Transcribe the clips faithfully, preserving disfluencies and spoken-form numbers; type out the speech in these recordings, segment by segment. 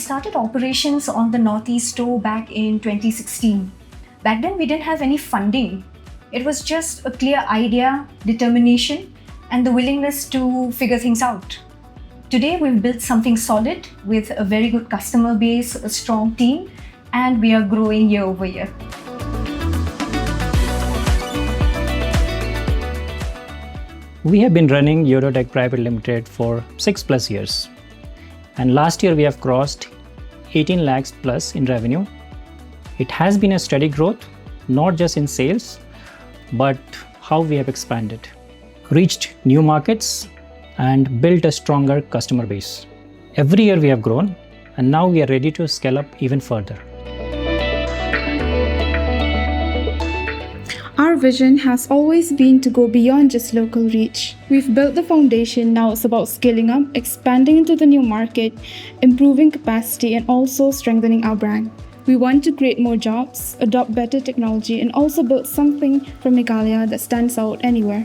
Started operations on the Northeast Store back in twenty sixteen. Back then, we didn't have any funding. It was just a clear idea, determination, and the willingness to figure things out. Today, we've built something solid with a very good customer base, a strong team, and we are growing year over year. We have been running Eurotech Private Limited for six plus years. And last year we have crossed eighteen lakhs plus in revenue. It has been a steady growth, not just in sales, but how we have expanded, reached new markets, and built a stronger customer base. Every year we have grown, and now we are ready to scale up even further. Our vision has always been to go beyond just local reach. We've built the foundation, now it's about scaling up, expanding into the new market, improving capacity, and also strengthening our brand. We want to create more jobs, adopt better technology, and also build something from Meghalaya that stands out anywhere.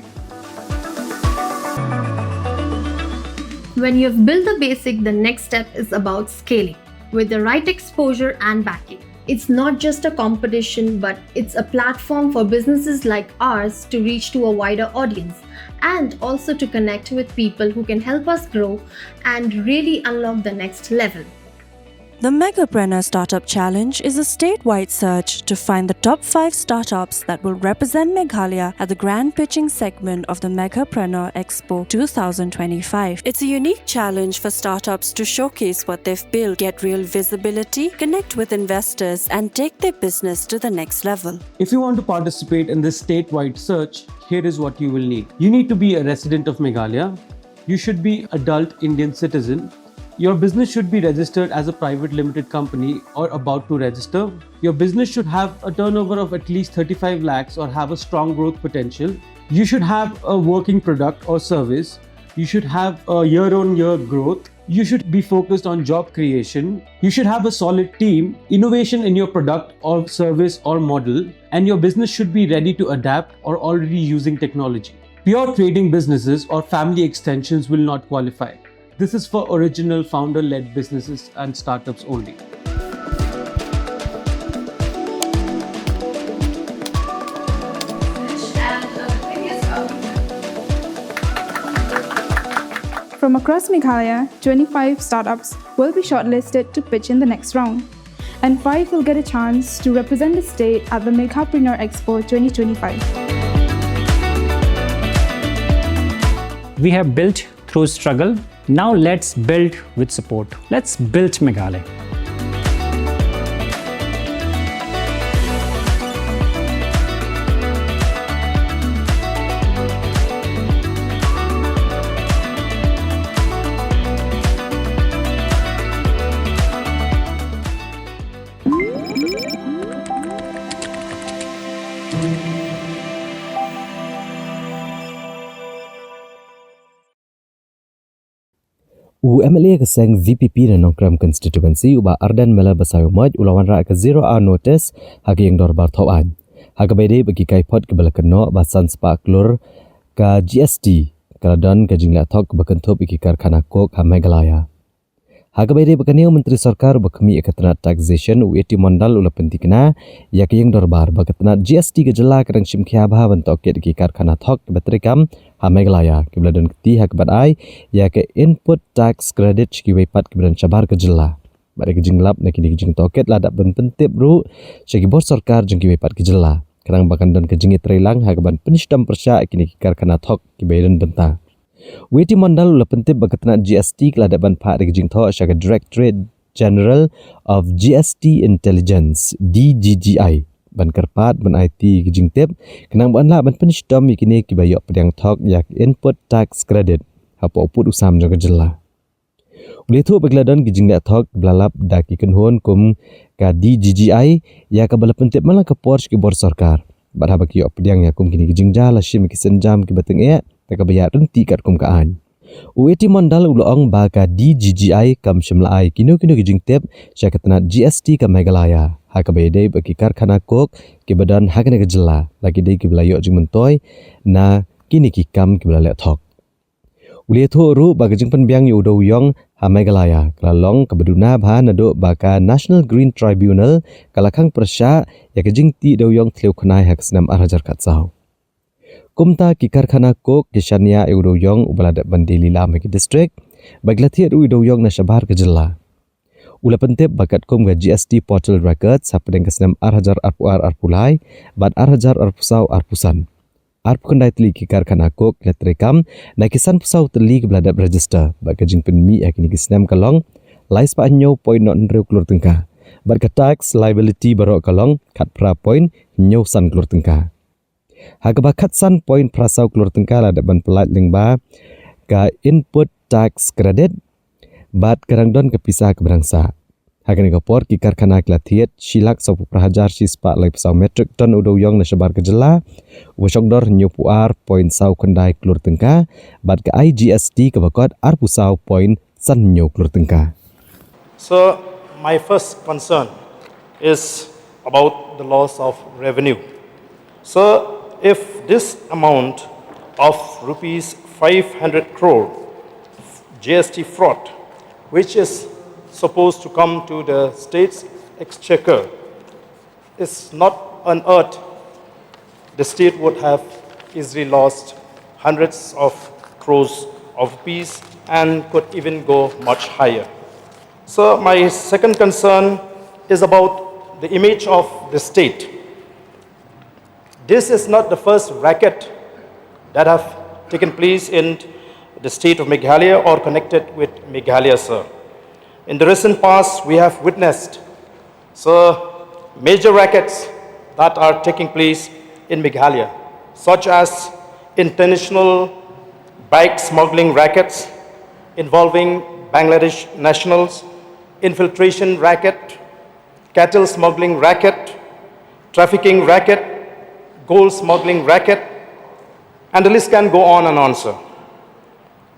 When you've built the basic, the next step is about scaling with the right exposure and backing. It's not just a competition, but it's a platform for businesses like ours to reach to a wider audience and also to connect with people who can help us grow and really unlock the next level. The Meghapreneur Startup Challenge is a statewide search to find the top five startups that will represent Meghalaya at the grand pitching segment of the Meghapreneur Expo two thousand twenty-five. It's a unique challenge for startups to showcase what they've built, get real visibility, connect with investors, and take their business to the next level. If you want to participate in this statewide search, here is what you will need. You need to be a resident of Meghalaya. You should be adult Indian citizen. Your business should be registered as a private limited company or about to register. Your business should have a turnover of at least thirty-five lakhs or have a strong growth potential. You should have a working product or service. You should have a year on year growth. You should be focused on job creation. You should have a solid team, innovation in your product or service or model, and your business should be ready to adapt or already using technology. Pure trading businesses or family extensions will not qualify. This is for original founder led businesses and startups only. From across Meghalaya, twenty-five startups will be shortlisted to pitch in the next round, and five will get a chance to represent the state at the Meghapreneur Expo twenty twenty-five. We have built through struggle. Now let's build with support. Let's build Meghalaya. U MLA ka seng VPP na Nongkrem Constituency u Bah Ardent Miller Basaiawmoit u la wanrah ka zero hour notice ha ka ïing dorbar Thawaiñ. Ha kaba ïadei bad ki kaiphod kiba la kynnoh ba san spah klur ka GST ka la don ka jingleh thok kaba kynthup ïa ki karkhana coke ha Meghalaya. Ha kaba ïadei bad kane u Myntri Sorkar uba khmih ïa ka tnat taxation u A T Mondal u la pynthikna ïa ka ïing dorbar ba ka tnat GST ka jylla ka dang shim khia bha ban tohkit ïa ki karkhana thok kiba treikam ha Meghalaya kiba la don kti ha kaba ai ïa ka input tax credit sha kiwei pat kiba don shabar ka jylla. Bad ïa ka jinglap na kine ki jingtohkit la dap ban pyntip ruh sha ki bor sorkar jong kiwei pat ki jylla khnang ba kan don ka jingïatreilang ha kaban pynshitom pyrshah ïa kine ki karkhana thok kiba ïadon bynta. U A T Mondal u la pyntip ba ka tnat GST ka la dep ban phah da ka jingthoh sha ka Directorate General of GST Intelligence, DGGI, ban kyrpad ban aiti ka jingtip khnang ba yn lah ban pynshitom ïa kine kiba ïoh pdiang thok ïa ka input tax credit hapoh u pud u sam jong ka jylla. U la ïathuh ba ki la don ki jingleh thok ba la lap da ki kynhun kum ka DGGI ïa kaba la pyntip man la ka por sha ki bor sorkar. Bad haba ki ïoh pdiang ïa kum kine ki jingjia la shim ïa ki sienjam kiba tyngeh da kaba ïaid ryntih katkum ka aiñ. U A T Mondal u la ong ba ka DGGI kam shym la ai kino kino ki jingtip sha ka tnat GST ka Meghalaya ha kaba ïadei bad ki karkhana coke kiba don ha kane ka jylla la ki dei kiba la ïoh jingmyntoi na kine ki kam kiba la leh thok. U la ïathuh ruh ba ka jingpynbiang ïa u dewïong Ha Meghalaya ka la long kaba duna bha naduh ba ka National Green Tribunal ka la khang pyrshah ïa ka jingtih dewïong thliew khnai ha ka snem ar hajar khatsaw. Kumta ki karkhana coke ki shaniah ïa u dewïong uba la dep ban die lilam ha ki district bad ki la thied ruh ïa u dewïong na shabar ka jylla. U la pyntip ba katkum ka G S T portal records hapdeng ka snem ar hajar arphew ar arphew lai bad ar hajar arphew saw arphew san, arphew khyndai tylli ki karkhana coke ki la treikam na ki sanphew saw tylli kiba la dep register bad ka jingpynmih ha kine ki snem ka long lai spah hynñiew point nought hynriew klur tyngka bad ka tax liability baroh ka long khatphra point hynñiew san klur tyngka. Ha kaba khatsan point phra saw klur tyngka la dep ban pyllait lyngba ka input tax credit bad ka dang don ka pisa kaba dang sah. Ha kane ka por ki karkhana ki la thied shi lak sawphew phra hajar shi spah laiphew saw metric ton u dewïong na shabar ka jylla, uba shongdor hynñiewphew ar point saw khyndai klur tyngka bad ka I G S T kaba kot arphew saw point san hynñiew klur tyngka. So, my first concern is about the loss of revenue. So, if this amount of rupees five hundred crore G S T fraud, which is supposed to come to the state's exchequer, is not unearthed, the state would have easily lost hundreds of crores of rupees and could even go much higher. So, my second concern is about the image of the state. This is not the first racket that have taken place in the state of Meghalaya or connected with Meghalaya, sir. In the recent past, we have witnessed, sir, major rackets that are taking place in Meghalaya, such as international bike smuggling rackets involving Bangladesh nationals, infiltration racket, cattle smuggling racket, trafficking racket, gold smuggling racket, and the list can go on and on, sir.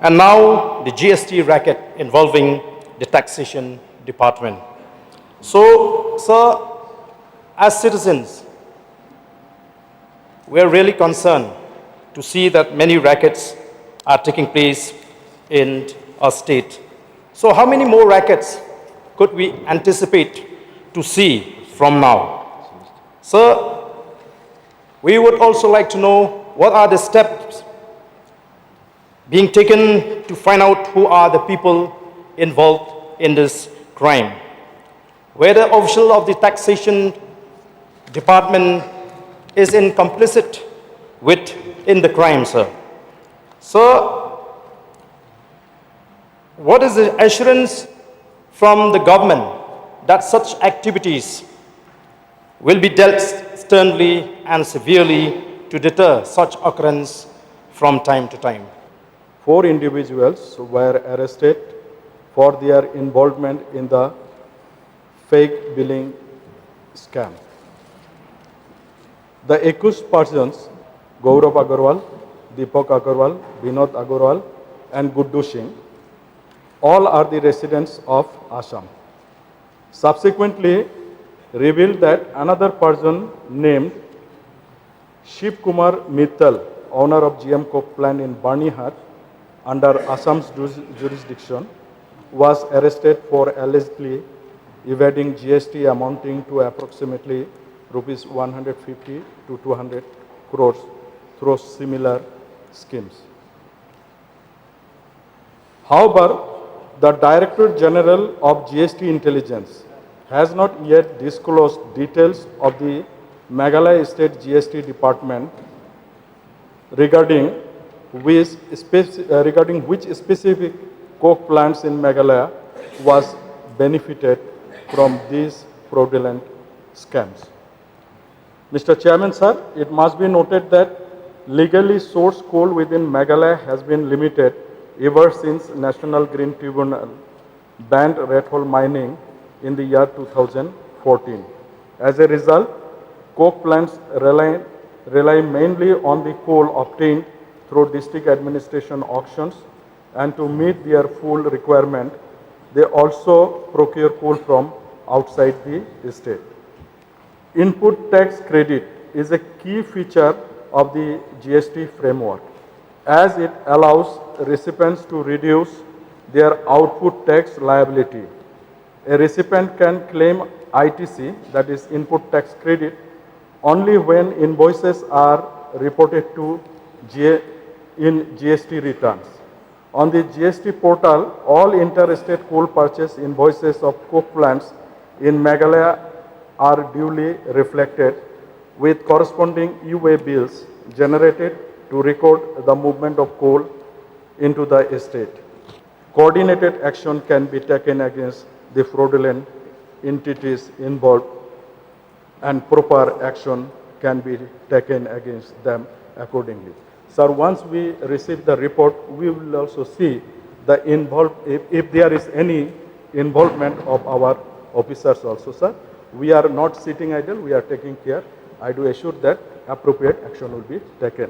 And now the G S T racket involving the taxation department. So, sir, as citizens, we are really concerned to see that many rackets are taking place in our state. So, how many more rackets could we anticipate to see from now? Sir, we would also like to know what are the steps being taken to find out who are the people involved in this crime. Whether official of the taxation department is in complicit with in the crime, sir. Sir, what is the assurance from the government that such activities will be dealt sternly and severely to deter such occurrence from time to time? Four individuals were arrested for their involvement in the fake billing scam. The accused persons, Gaurav Agarwal, Deepak Agarwal, Binod Agarwal, and Guddu Singh, all are the residents of Assam. Subsequently revealed that another person named Shiv Kumar Mittal, owner of G M Coke plant in Banihat, under Assam's juris- jurisdiction, was arrested for allegedly evading G S T amounting to approximately rupees one hundred fifty to two hundred crores through similar schemes. However, the Director General of G S T Intelligence has not yet disclosed details of the Meghalaya State G S T Department regarding which, speci- uh, regarding which specific coke plants in Meghalaya was benefited from these fraudulent scams. Mister Chairman, sir, it must be noted that legally sourced coal within Meghalaya has been limited ever since National Green Tribunal banned red hole mining in the year two thousand fourteen. As a result, coke plants rely, rely mainly on the coal obtained through district administration auctions, and to meet their fuel requirement, they also procure coal from outside the state. Input tax credit is a key feature of the G S T framework, as it allows recipients to reduce their output tax liability. A recipient can claim I T C, that is input tax credit, only when invoices are reported to G- in G S T returns. On the G S T portal, all interstate coal purchase invoices of coke plants in Meghalaya are duly reflected with corresponding U A bills generated to record the movement of coal into the state. Coordinated action can be taken against the fraudulent entities involved and proper action can be taken against them accordingly. Sir, once we receive the report, we will also see the involve, if, if there is any involvement of our officers also, sir. We are not sitting idle, we are taking care. I do assure that appropriate action will be taken.